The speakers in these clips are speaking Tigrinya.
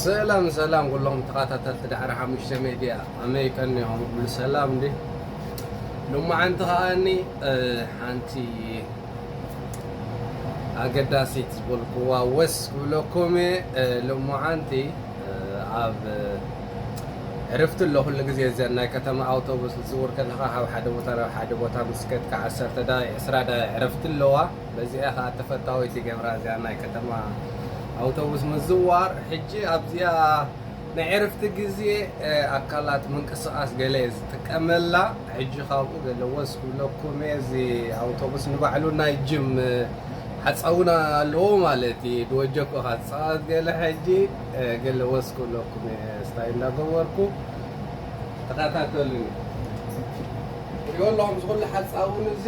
ሰላም ሰላም ኩሎም ተኸታተልቲ ዳዕረ ሓሙሽተ ሜድያ፣ ከመይ ቀኒኹም? ኩሉ ሰላም እንዲ? ሎማዓንቲ ከኣኒ፣ እ፣ ሓንቲ ኣገዳሲት ዝበልኩዋ ወስ ክብለኩም እየ። እ፣ ሎማዓንቲ፣ እ፣ ኣብ፣ እ፣ ዕርፍቲ ኣሎ። ኩሉ ግዜ እዘን ናይ ከተማ ኣውቶቡስ ክትዝውር ከለኻ፣ ካብ ሓደ ቦታ ናብ ሓደ ቦታ ምስ ከድካ፣ ዓሰርተ ደቂቕ፣ ዕስራ ደቂቕ ዕረፍቲ ኣለዋ። በዚኣ ኸዓ ተፈታዊት ይገብራ፣ እዚኣ ናይ ከተማ ኣውቶቡስ ምዝዋር። ሕጂ ኣብዚኣ ናይ ዕርፍቲ ግዜ፣ እ፣ ኣካላት ምንቅስቓስ ገለ እየ ዝጥቀመላ። ሕጂ ካብኡ ገለ ወስ ክብለኩም እየ። እዚ ኣውቶቡስ ንባዕሉ ናይ ጅም፣ እ፣ ሓፃውና ኣለዎ ማለት እዩ። ድወጀኩ ኻፃወት ገለ ሕጂ፣ እ፣ ገለ ወስ ክብለኩም እየ። ስታይ እንዳገበርኩ ተኸታተሉኒ። ሪኦ ኣለኹም፣ እዚ ኩሉ ሓፃውን እዚ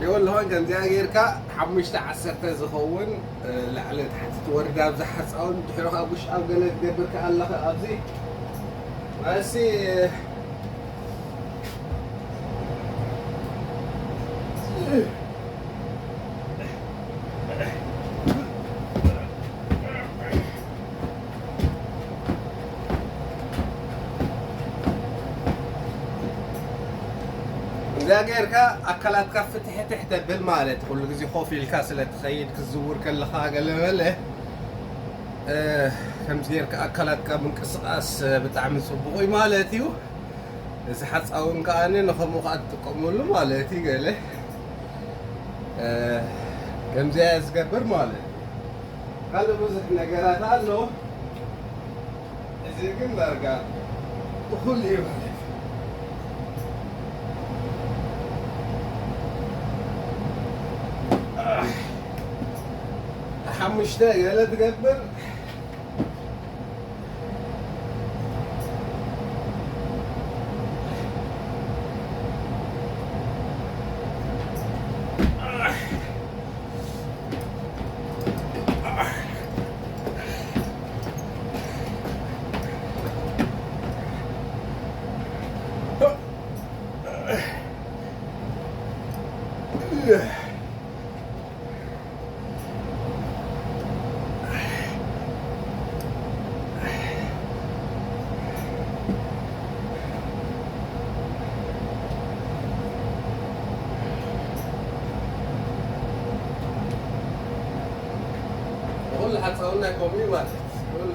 ሪኦ ኣለኹም፣ ከምዚኣ ጌርካ ሓሙሽተ ዓሰርተ ዝኸውን፣ እ፣ ላዕሊ ታሕቲ ትወርድ ኣብዚ ሓፃውን፣ ድሕሪ ከዓ ቡሽ ኣብ ገለ ትገብር ከዓ ኣለኻ ኣብዚ። ማሲ፣ እዛ ጌርካ ኣካላትካ ፍትሕትሕ ተብል ማለት፣ ኩሉ ግዜ ኮፍ ኢልካ ስለ ትኸይድ፣ ክትዝውር ከለኻ ገለ በለ፣ እ፣ ከምዚ ጌርካ ኣካላትካ ምንቅስቓስ ብጣዕሚ ጽቡቕ እዩ ማለት እዩ። እዚ ሓጻውን ከኣ ንኸምኡ ከኣ ትጥቀመሉ ማለት እዩ። ገለ፣ እ፣ ከምዚኣ እያ ዝገብር ማለት እዩ። ካልእ ብዙሕ ነገራት ኣሎ። እዚ ግን ዳርጋ እኹል እዩ ማለት እዩ። ሓሙሽተ ገለ ትገብር። ኩሉ ሓጻውና ከምኡ እዩ ማለት እዩ። ኩሉ።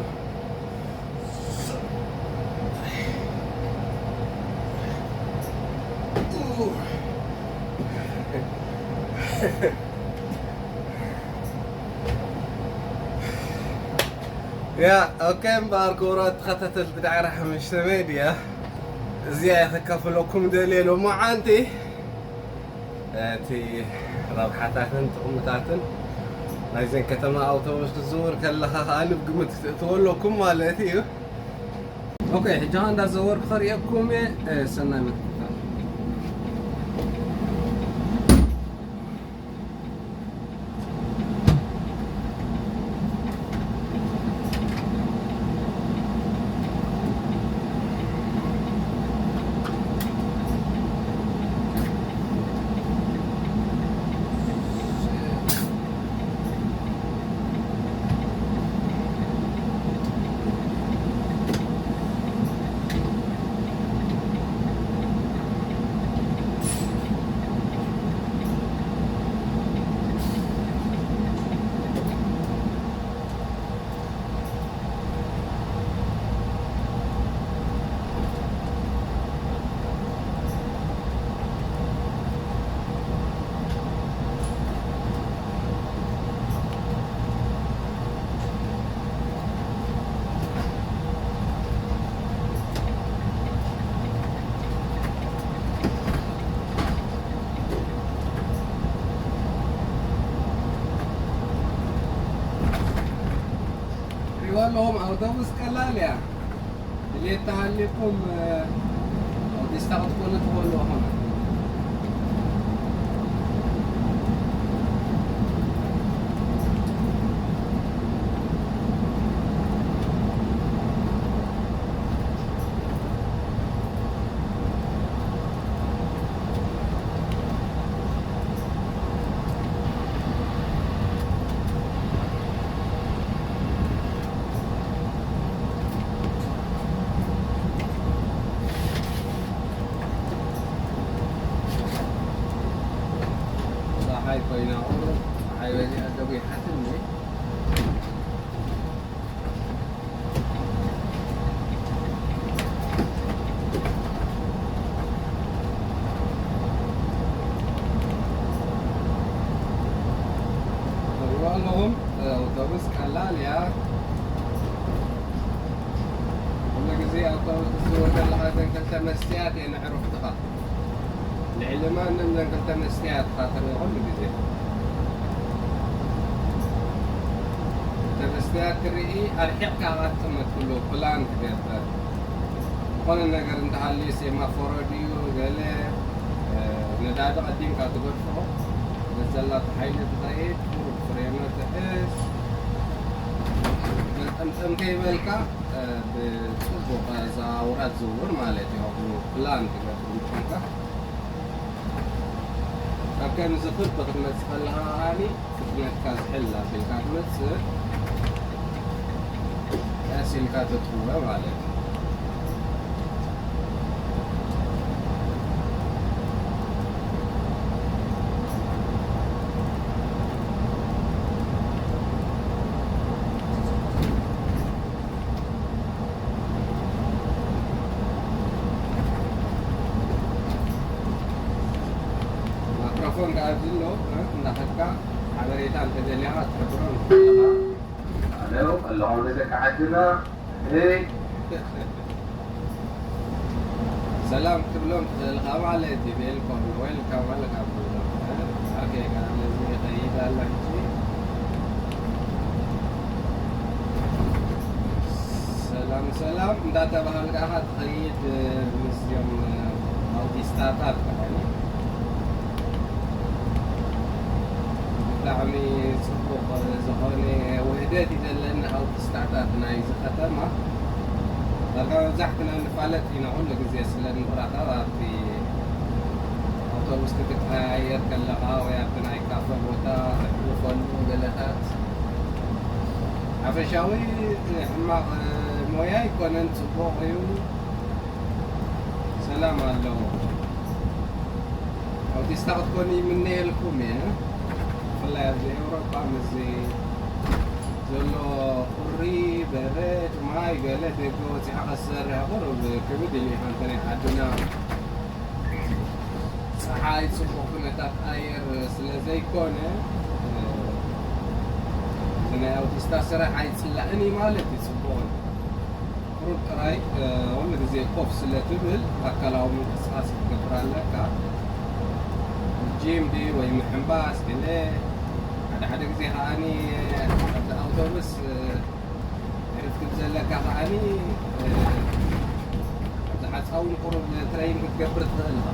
ያ፣ ኦኬ፣ እምበኣር ክቡራት ተኸታተልቲ ዳዕረ ሓሙሽተ ሜድያ፣ እዚኣ እየ ከካፍለኩም ደልየ ሎማዓንቲ። እቲ ረብሓታትን ጥቕምታትን ናይዘን ከተማ ኣውቶቡስ ክትዝውር ከለኻ ከኣ ኣብ ግምት ክትእትዎ ኣለኩም ማለት እዩ። ኦኬ፣ ሕጂ ኸኣ እንዳዘወርኩ ከርእየኩም እየ። እ፣ ሰናይ ምክትታል። ሪዋ ኣለኹም፣ ኣውቶቡስ ቀላል እያ። ድሌት ተሃልዩኩም፣ እ፣ ኣውቲስታ ክትኮኑ ትኽእሉ ኢኹም። ክልተ መስትያት እየን ኣዕሩኽትኻ። ልዕሊ ማንም ዘን ክልተ መስትያት ኢኻ ትርኢ ኩሉ ግዜ። ክልተ መስትያት ትርኢ፣ ኣርሒቕካ ኢኻ ትጥምት ኩሉ ፕላን ትገብር። ዝኾነ ነገር እንተሃልዩ ሴማፎሮ ድዩ ገለ፣ እ፣ ነዳዲ ቀዲምካ ትገድፎ፣ በዘላ ሓይሊ ትኸይድ፣ ቁሩብ ፍሬኖ ትሕዝ፣ ገልጠምጠም ከይበልካ፣ እ፣ ብጽቡቕ እዛ ኣውራ ትዝውር ማለት እዩ። ኣብ ፕላን ትገብር እንተኾንካ፣ ኣብ ከምዚ ክብ ክትመጽእ ከለኻ ከኣኒ ፍጥነትካ ዝሕል ኣቢልካ ትመጽእ፣ ቀስ ኢልካ ተጥውዖ ማለት እዩ። ማይክሮፎን ከኣ ኣብዚ ኣሎ፣ እ፣ እንዳኸድካ ሓበሬታ እንተደሊኻ ክትሕብሮም ትኽእል ኢኻ። ኣለዉ፣ ኣለኹም ንደቂ ዓድና። ሄይ። ሰላም ክትብሎም ትኽእል ኢኻ ማለት እዩ። ዌልኮም፣ ዌልካም፣ ዌልካም ትብሎም። ዓርከይ ከኣ ነዚ ይኸይድ ኣሎ ሕጂ። ሰላም፣ ሰላም እንዳተባሃልካ ኢኻ ትኸይድ፣ ምስዚኦም ኣውቲስታታት ከኣኒ። ብጣዕሚ ጽቡቕ ዝኾነ ውህደት እዩ ዘለና፣ ኣውቲስታታት ናይዚ ከተማ። ዳርጋ መብዛሕትና ንፋለጥ ኢና ኩሉ ግዜ ስለ ንራኸብ፣ ኣብቲ ኣውቶቡስ ክትቀያየር ከለኻ ወይ ኣብቲ ናይ ካፈ ቦታ ተሕልፈሉ ገለታት። ሓፈሻዊ ሕማቕ ሞያ ኣይኮነን፣ ጽቡቕ እዩ። ሰላም ኣለዎ። ኣውቲስታ ክትኮኑ ይምነየልኩም እየ። ብፍላይ ኣብዚ ኤውሮጳ ምስዚ ዘሎ ቁሪ፣ በረድ፣ ማይ፣ ገለ ደገ ወጺኻ ክትሰርሕ ቁሩብ ክብድ ኢሉ እዩ። እንተ ናይ ዓድና ጸሓይ፣ ጽቡቕ ኩነታት ኣየር ስለ ዘይኮነ፣ እዚ ናይ ኣውቲስታ ስራሕ ኣይጽላእን እዩ ማለት እዩ። ጽቡቕ እዩ። ቁሩብ ጥራይ፣ እ፣ ኩሉ ግዜ ኮፍ ስለ ትብል ኣካላዊ ምንቅስቓስ ክትገብር ኣለካ። ጂም ድዩ ወይ ምሕንባስ ገለ፣ ሓደ ሓደ ግዜ ከኣኒ ኣብቲ ኣውቶቡስ፣ እ፣ ዕርፍቲ ብዘለካ ከኣኒ፣ እ፣ ኣብቲ ሓጻውን ቁሩብ ትሬይን ክትገብር ትኽእል ኢኻ።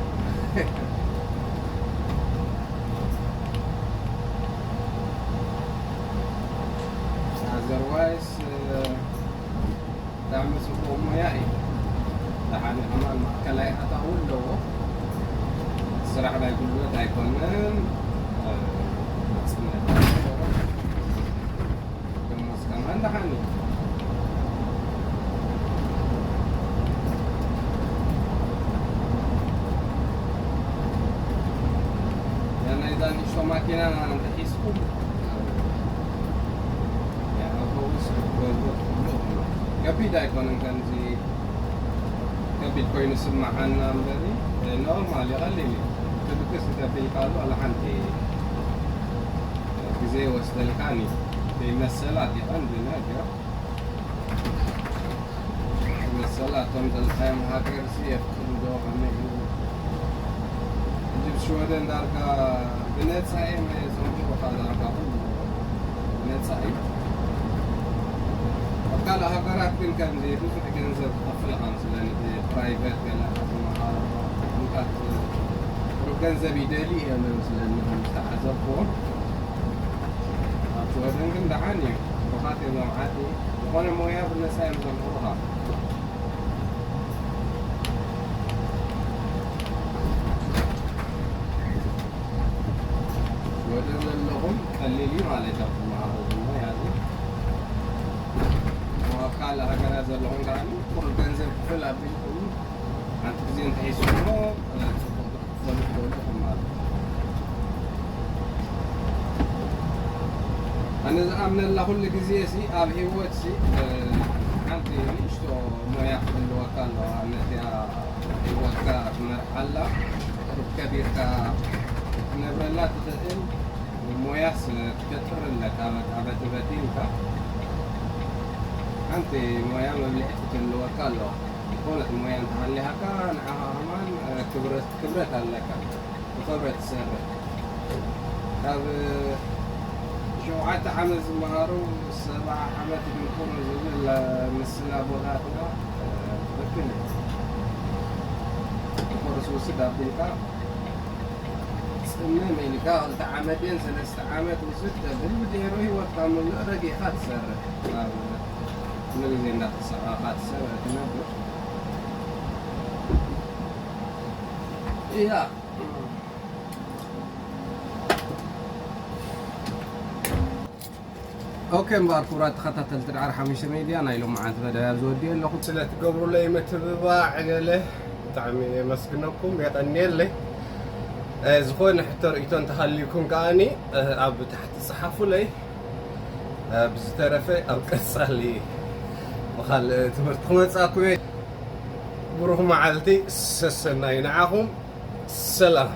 Otherwise፣ እ፣ ብጣዕሚ ጽቡቕ ሞያ እዩ። ደሓን ከማን ማእከላይ ኣታዊ ኣለዎ። ስራሕ ናይ ጉልበት ኣይኮነን። እ፣ ናጽነት ኣለዎ። ደሞዝ ከማን ደሓን እዩ። ያ ናይዛ ንእሽቶ ማኪና እንተሒዝኩም፣ ያ ኣውቶቡስ ክትገብሩ ትኽእሉ። ከቢድ ኣይኮነን፣ ከምዚ ከቢድ ኮይኑ ስምዓና እምበሪ፣ ኖርማል እዩ፣ ቀሊል እዩ። ክብቅስ እንተቢልካሉ ዋላ ሓንቲ ግዜ ይወስደልካን እዩ። መሰላት እዩ ቀንዲ ነገር። መሰላቶም ዘልካዮም ሃገር ሲ የፍቅዱ ዶ ከመይ እዩ? ሕጂ ብሽወደን ዳርጋ ብነጻ እዮም ዘምህሩኻ፣ ዳርጋ ኩሉ ብነጻ እዩ። ኣብ ካልእ ሃገራት ግን ከምዚ ብዙሕ ገንዘብ ትኸፍል ኢኻ፣ ምስለን ፕራይቬት ገለ ክትመሃር፣ ከምታት ቁሩብ ገንዘብ ይደልዩ እዮም ምስለን ከም ዝተዓዘብኩዎም። ኣብ ሽወደን ግን ደሓን እዩ። ብሩኻት እዮም ኣብ ዓዲ። ዝኾነ ሞያ ብነጻ እዮም ዘምህሩኻ። ሽወደን ዘለኹም ቀሊል እዩ ማለት እዩ፣ ኣብ ትመሃሩ ሞያ እዚ። ኣብ ካልእ ሃገራት ዘለኹም ከኣ ቁሩብ ገንዘብ ክፍል ኣቢልኩም ሓንቲ ግዜ እንተሒዝኩሞ፣ እ፣ ጽቡቕ ክትፈልጡ ትኽእሉ ኢኹም ማለት እዩ። ኣነ ዝኣምነላ ኩሉ ግዜ ሲ ኣብ ህይወት ሲ፣ እ፣ ሓንቲ ንእሽቶ ሞያ ክህልወካ ኣለዋ። ነቲኣ ህይወትካ ትመርሓላ፣ ቁሩብ ከቢርካ ክትነብረላ ትኽእል ሞያስ ክትፈጥር ኣለካ። በቃ በቲ በቲ ኢልካ ሓንቲ ሞያ መብልዒት ክትህልወካ ኣለዋ። ዝኾነት ሞያ እንተሃልያካ ንዓኻ ከማን ክብረት ኣለካ። ብኸብረት ትሰርሕ። ካብ ሸውዓተ ዓመት ዝመሃሩ ሰብዓ ዓመት ይድንቁሩ ዝብል ምስላ ኣቦታትና ትኽክል እዩ። ኮርስ ውስድ ኣቢልካ ጽምም ኢልካ ክልተ ዓመት ድን ሰለስተ ዓመት ውስድ ተብል ብድሕሩ ህይወትካ ምሉእ ረጊእካ ትሰርሕ። ኣብ ኩሉ ግዜ እንዳተሳቐኻ ትሰ- ትነብር። እያ። ኦኬ እምበኣር ክቡራት ተኸታተልቲ ዳዕሮ ሓሙሽተ ሜድያ ናይ ሎማዓንቲ መደብ ኣብዚ ወዲኤ ኣለኹ። ስለ ትገብሩለይ ምትብባዕ ገለ ብጣዕሚ የመስግነኩም የቐንየለይ። ዝኾነ ሕቶ ርእይቶ እንተሃልዩኩም ከኣኒ ኣብ ታሕቲ ጸሓፉለይ። ብዝተረፈ ኣብ ቀጻሊ ብኻልእ ትምህርቲ ክመጻኩም እየ። ብሩኽ መዓልቲ ሰሰናዩ ንዓኹም። ሰላም።